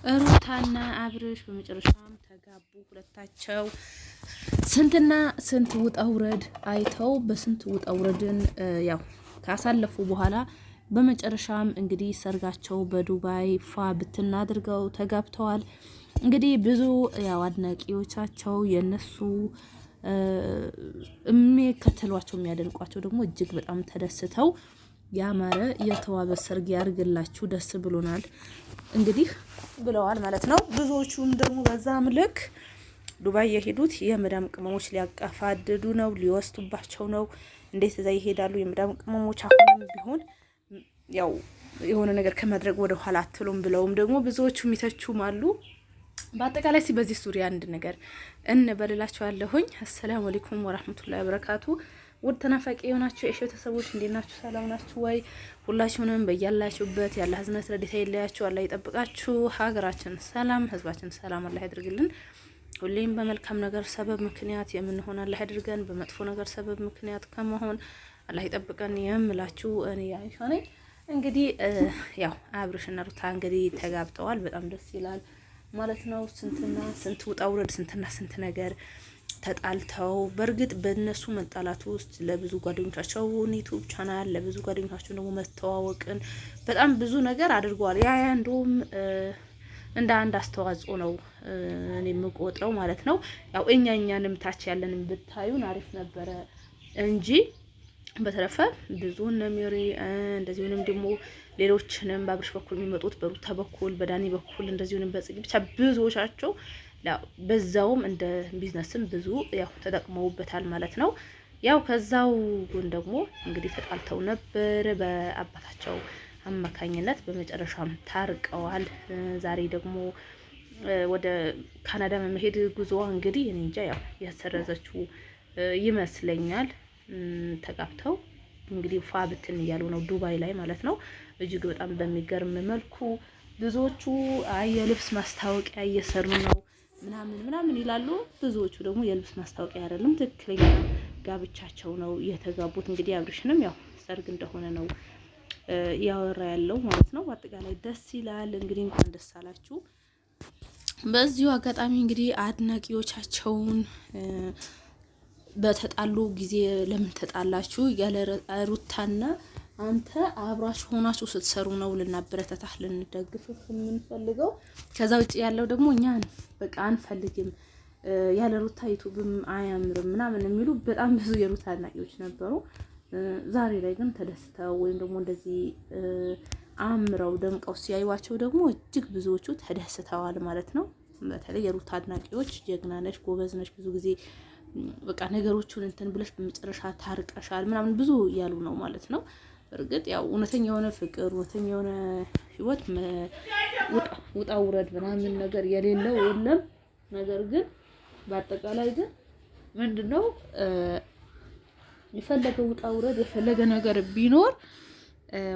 ሩታና አብርሽ በመጨረሻም ተጋቡ። ሁለታቸው ስንትና ስንት ውጣ ውረድ አይተው በስንት ውጣ ውረድን ያው ካሳለፉ በኋላ በመጨረሻም እንግዲህ ሰርጋቸው በዱባይ ፏ ብትና አድርገው ተጋብተዋል። እንግዲህ ብዙ ያው አድናቂዎቻቸው የነሱ የሚከተሏቸው የሚያደንቋቸው ደግሞ እጅግ በጣም ተደስተው ያማረ የተዋበ ሰርግ ያርግላችሁ፣ ደስ ብሎናል እንግዲህ ብለዋል ማለት ነው። ብዙዎቹም ደግሞ በዛም ልክ ዱባይ የሄዱት የመዳም ቅመሞች ሊያቀፋድዱ ነው፣ ሊወስዱባቸው ነው። እንዴት እዛ ይሄዳሉ? የመዳም ቅመሞች አሁንም ቢሆን ያው የሆነ ነገር ከማድረግ ወደ ኋላ አትሉም ብለውም ደግሞ ብዙዎቹ የሚተቹም አሉ። በአጠቃላይ ሲ በዚህ ዙሪያ አንድ ነገር እንበልላችኋለሁኝ። አሰላሙ አለይኩም ወራህመቱላሂ ወበረካቱ። ውድ ተናፋቂ የሆናችሁ የእሺ ቤተሰቦች እንዴት ናችሁ? ሰላም ናችሁ ወይ? ሁላችሁንም በያላችሁበት ያለ ህዝነት ረድኤት አይለያችሁ፣ አላህ ይጠብቃችሁ። ሀገራችን ሰላም፣ ህዝባችን ሰላም አላህ ያድርግልን። ሁሌም በመልካም ነገር ሰበብ ምክንያት የምንሆን አላህ ያድርገን። በመጥፎ ነገር ሰበብ ምክንያት ከመሆን አላህ ይጠብቀን የምላችሁ እኔ አይሻ ነኝ። እንግዲህ ያው አብርሽና ሩታ እንግዲህ ተጋብተዋል። በጣም ደስ ይላል ማለት ነው። ስንትና ስንት ውጣ ውረድ፣ ስንትና ስንት ነገር ተጣልተው በእርግጥ በእነሱ መጣላት ውስጥ ለብዙ ጓደኞቻቸው ዩቲዩብ ቻናል ለብዙ ጓደኞቻቸው ደግሞ መተዋወቅን በጣም ብዙ ነገር አድርገዋል። ያ ያ እንደውም እንደ አንድ አስተዋጽኦ ነው እኔ የምቆጥረው ማለት ነው። ያው እኛ እኛንም ታች ያለንም ብታዩን አሪፍ ነበረ እንጂ በተረፈ ብዙ እነ ሜሪ እንደዚሁንም ደግሞ ሌሎችንም በአብርሽ በኩል የሚመጡት በሩታ በኩል በዳኒ በኩል እንደዚሁንም በጽጌ ብቻ ብዙዎቻቸው በዛውም እንደ ቢዝነስም ብዙ ያው ተጠቅመውበታል ማለት ነው። ያው ከዛው ጎን ደግሞ እንግዲህ ተጣልተው ነበር በአባታቸው አማካኝነት በመጨረሻም ታርቀዋል። ዛሬ ደግሞ ወደ ካናዳ መሄድ ጉዞዋ እንግዲህ እኔ እንጃ ያው ያሰረዘችው ይመስለኛል። ተጋብተው እንግዲህ ፏ ብትን እያሉ ነው ዱባይ ላይ ማለት ነው። እጅግ በጣም በሚገርም መልኩ ብዙዎቹ አይ የልብስ ማስታወቂያ እየሰሩ ነው ምናምን ምናምን ይላሉ። ብዙዎቹ ደግሞ የልብስ ማስታወቂያ አይደለም ትክክለኛ ጋብቻቸው ነው የተጋቡት። እንግዲህ አብርሽንም ያው ሰርግ እንደሆነ ነው እያወራ ያለው ማለት ነው። በአጠቃላይ ደስ ይላል። እንግዲህ እንኳን ደስ አላችሁ። በዚሁ አጋጣሚ እንግዲህ አድናቂዎቻቸውን በተጣሉ ጊዜ ለምን ተጣላችሁ ያለ ሩታና አንተ አብራችሁ ሆናችሁ ስትሰሩ ነው ልናበረታታህ ልንደግፍህ የምንፈልገው። ከዛ ውጭ ያለው ደግሞ እኛ በቃ አንፈልግም፣ ያለ ሩታ ዩቱብም አያምርም ምናምን የሚሉ በጣም ብዙ የሩታ አድናቂዎች ነበሩ። ዛሬ ላይ ግን ተደስተው ወይም ደግሞ እንደዚህ አምረው ደምቀው ሲያዩዋቸው ደግሞ እጅግ ብዙዎቹ ተደስተዋል ማለት ነው። በተለይ የሩታ አድናቂዎች ጀግና ነሽ፣ ጎበዝ ነሽ፣ ብዙ ጊዜ በቃ ነገሮቹን እንትን ብለሽ በመጨረሻ ታርቀሻል ምናምን ብዙ እያሉ ነው ማለት ነው። እርግጥ ያው እውነተኛ የሆነ ፍቅር እውነተኛ የሆነ ህይወት ውጣ ውረድ ምናምን ነገር የሌለው የለም። ነገር ግን በአጠቃላይ ግን ምንድነው የፈለገ ውጣ ውረድ የፈለገ ነገር ቢኖር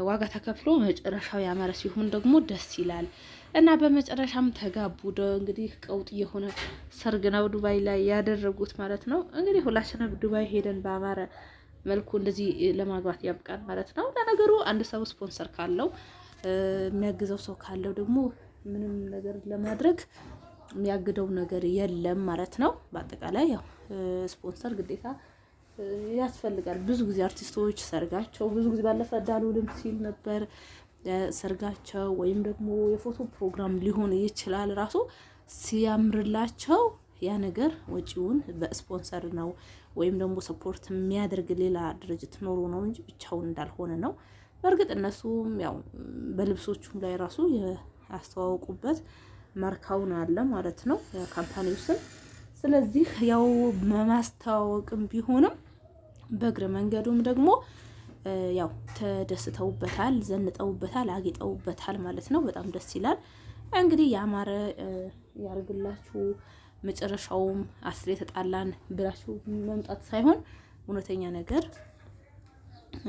ዋጋ ተከፍሎ መጨረሻው ያማረ ሲሆን ደግሞ ደስ ይላል እና በመጨረሻም ተጋቡ። እንግዲህ ቀውጥ የሆነ ሰርግ ነው ዱባይ ላይ ያደረጉት ማለት ነው። እንግዲህ ሁላችንም ዱባይ ሄደን በአማረ መልኩ እንደዚህ ለማግባት ያብቃል ማለት ነው። ለነገሩ አንድ ሰው ስፖንሰር ካለው የሚያግዘው ሰው ካለው ደግሞ ምንም ነገር ለማድረግ የሚያግደው ነገር የለም ማለት ነው። በአጠቃላይ ያው ስፖንሰር ግዴታ ያስፈልጋል። ብዙ ጊዜ አርቲስቶች ሰርጋቸው ብዙ ጊዜ ባለፈ ዳሉልም ሲል ነበር ሰርጋቸው ወይም ደግሞ የፎቶ ፕሮግራም ሊሆን ይችላል ራሱ ሲያምርላቸው ያ ነገር ወጪውን በስፖንሰር ነው ወይም ደግሞ support የሚያደርግ ሌላ ድርጅት ኖሮ ነው እንጂ ብቻውን እንዳልሆነ ነው። በእርግጥ እነሱም ያው በልብሶቹም ላይ ራሱ ያስተዋወቁበት ማርካውን አለ ማለት ነው company ው ስም። ስለዚህ ያው ማስተዋወቅም ቢሆንም በእግረ መንገዱም ደግሞ ያው ተደስተውበታል፣ ዘንጠውበታል፣ አጊጠውበታል ማለት ነው። በጣም ደስ ይላል። እንግዲህ ያማረ ያርግላችሁ። መጨረሻውም አስሬ ተጣላን ብላችሁ መምጣት ሳይሆን እውነተኛ ነገር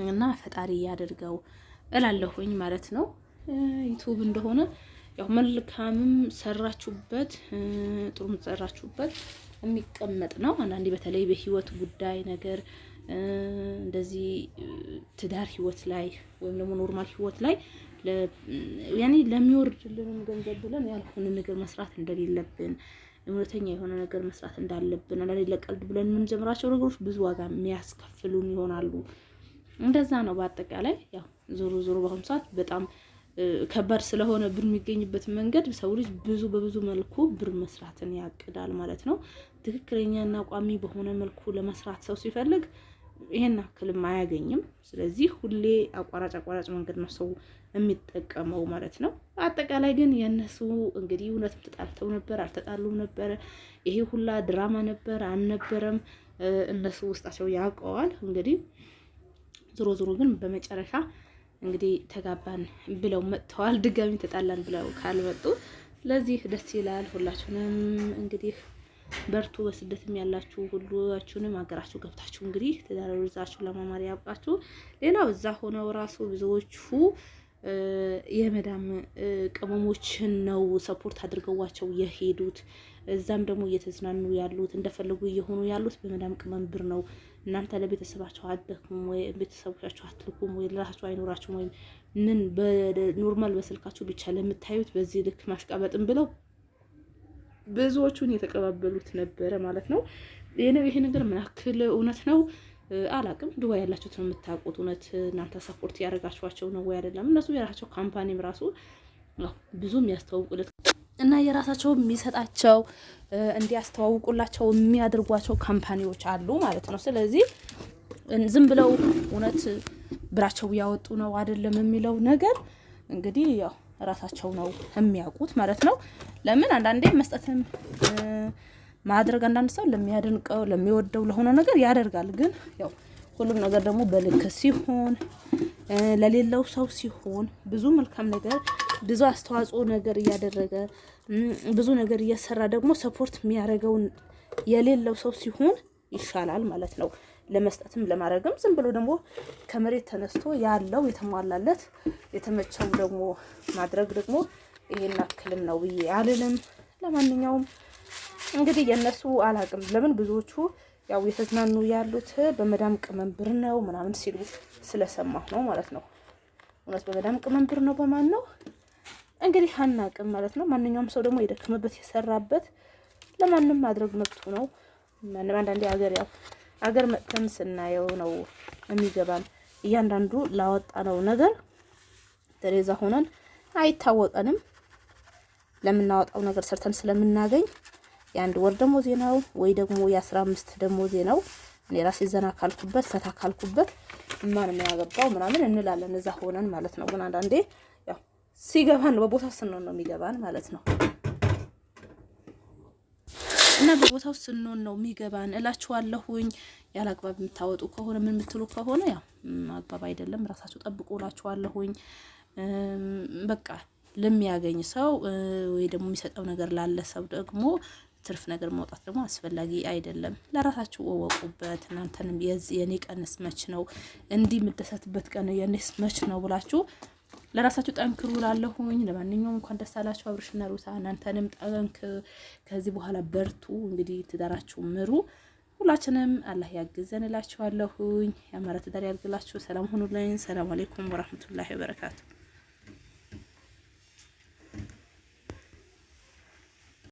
እና ፈጣሪ ያደርገው እላለሁኝ ማለት ነው። ዩቱብ እንደሆነ ያው መልካምም ሰራችሁበት ጥሩም ሰራችሁበት የሚቀመጥ ነው። አንዳንዴ በተለይ በህይወት ጉዳይ ነገር እንደዚህ ትዳር ህይወት ላይ ወይም ደግሞ normal ህይወት ላይ ያኔ ለሚወርድልንም ገንዘብ ብለን ያልሆነ ነገር መስራት እንደሌለብን፣ እውነተኛ የሆነ ነገር መስራት እንዳለብን፣ አንዳንዴ ለቀልድ ብለን የምንጀምራቸው ነገሮች ብዙ ዋጋ የሚያስከፍሉን ይሆናሉ። እንደዛ ነው። በአጠቃላይ ያው ዞሮ ዞሮ በአሁኑ ሰዓት በጣም ከባድ ስለሆነ ብር የሚገኝበት መንገድ ሰው ልጅ ብዙ በብዙ መልኩ ብር መስራትን ያቅዳል ማለት ነው። ትክክለኛና ቋሚ በሆነ መልኩ ለመስራት ሰው ሲፈልግ ይሄን አክልም አያገኝም። ስለዚህ ሁሌ አቋራጭ አቋራጭ መንገድ ነው ሰው የሚጠቀመው ማለት ነው። አጠቃላይ ግን የእነሱ እንግዲህ እውነትም ተጣልተው ነበር አልተጣሉም ነበር፣ ይሄ ሁላ ድራማ ነበር አልነበረም፣ እነሱ ውስጣቸው ያውቀዋል። እንግዲህ ዞሮ ዞሮ ግን በመጨረሻ እንግዲህ ተጋባን ብለው መጥተዋል። ድጋሚ ተጣላን ብለው ካልመጡ ስለዚህ ደስ ይላል። ሁላችሁንም እንግዲህ በርቱ። በስደትም ያላችሁ ሁላችሁንም ሀገራችሁ ገብታችሁ እንግዲህ ትዳር ይዛችሁ ለማማር ያብቃችሁ። ሌላው እዛ ሆነው ራሱ ብዙዎቹ የመዳም ቅመሞችን ነው support አድርገዋቸው የሄዱት። እዛም ደግሞ እየተዝናኑ ያሉት፣ እንደፈለጉ እየሆኑ ያሉት በመዳም ቅመም ብር ነው። እናንተ ለቤተሰባቸው አትደክሙም ወይ? ቤተሰቦቻችሁ አትልኩም ወይ? ለራሳችሁ አይኖራችሁም ወይም ምን? በ normal በስልካችሁ ብቻ ለምታዩት በዚህ ልክ ማሽቃበጥም ብለው ብዙዎቹን የተቀባበሉት ነበረ ማለት ነው። ይሄ ነገር ምን ያክል እውነት ነው አላቅም። ዱባይ ያላችሁት ነው የምታውቁት። እውነት እናንተ support ያደረጋችኋቸው ነው ወይ አይደለም? እነሱ የራሳቸው company ም ራሱ ብዙ የሚያስተዋውቁለት እና የራሳቸው የሚሰጣቸው እንዲያስተዋውቁላቸው የሚያደርጓቸው company ዎች አሉ ማለት ነው። ስለዚህ ዝም ብለው እውነት ብራቸው ያወጡ ነው አይደለም የሚለው ነገር እንግዲህ ያው ራሳቸው ነው የሚያውቁት ማለት ነው። ለምን አንዳንዴ መስጠትም ማድረግ አንዳንድ ሰው ለሚያደንቀው፣ ለሚወደው ለሆነ ነገር ያደርጋል። ግን ያው ሁሉም ነገር ደግሞ በልክ ሲሆን፣ ለሌለው ሰው ሲሆን፣ ብዙ መልካም ነገር፣ ብዙ አስተዋጽኦ ነገር እያደረገ፣ ብዙ ነገር እየሰራ ደግሞ support የሚያደርገውን የሌለው ሰው ሲሆን ይሻላል ማለት ነው። ለመስጠትም ለማድረግም ዝም ብሎ ደግሞ ከመሬት ተነስቶ ያለው የተሟላለት የተመቸው ደግሞ ማድረግ ደግሞ ይሄን አክልም ነው ብዬ አልልም። ለማንኛውም እንግዲህ የእነሱ አላቅም። ለምን ብዙዎቹ ያው የተዝናኑ ያሉት በመዳም ቅመም ብር ነው ምናምን ሲሉ ስለሰማሁ ነው ማለት ነው። እውነት በመዳም ቅመም ብር ነው በማን ነው እንግዲህ አናቅም ማለት ነው። ማንኛውም ሰው ደግሞ የደከመበት የሰራበት ለማንም ማድረግ መብቱ ነው። ማንም አንዳንዴ አገር ያው አገር መጥተን ስናየው ነው የሚገባን። እያንዳንዱ ላወጣ ነው ነገር ተሬዛ ሆነን አይታወቀንም። ለምናወጣው ነገር ሰርተን ስለምናገኝ የአንድ ወር ደሞዜ ነው ወይ ደግሞ የ15 ደሞዜ ነው። እኔ ራሴ ዘና ካልኩበት፣ ፈታ ካልኩበት ማን የሚያገባው ምናምን እንላለን እዛ ሆነን ማለት ነው። ግን አንዳንዴ ያው ሲገባን በቦታው ስንሆን ነው የሚገባን ማለት ነው። እና በቦታው ስንሆን ነው የሚገባን እላችኋለሁኝ። ያለ አግባብ የምታወጡ ከሆነ፣ ምን የምትሉ ከሆነ ያው አግባብ አይደለም፣ ራሳችሁ ጠብቁ እላችኋለሁኝ። በቃ ለሚያገኝ ሰው ወይ ደግሞ የሚሰጠው ነገር ላለ ሰው ደግሞ ትርፍ ነገር ማውጣት ደግሞ አስፈላጊ አይደለም። ለራሳችሁ እወቁበት። እናንተንም የኔ ቀንስ መች ነው፣ እንዲህ የምደሰትበት ቀን የኔስ መች ነው ብላችሁ ለራሳችሁ ጠንክሩ ላለሁኝ። ለማንኛውም እንኳን ደስ አላችሁ አብርሽና ሩታ፣ እናንተንም ጠንክ ከዚህ በኋላ በርቱ። እንግዲህ ትዳራችሁ ምሩ። ሁላችንም አላህ ያግዘን እላችኋለሁኝ። ያማረ ትዳር ያድርግላችሁ። ሰላም ሁኑልኝ። ሰላም አሌይኩም ወራህመቱላሂ ወበረካቱ።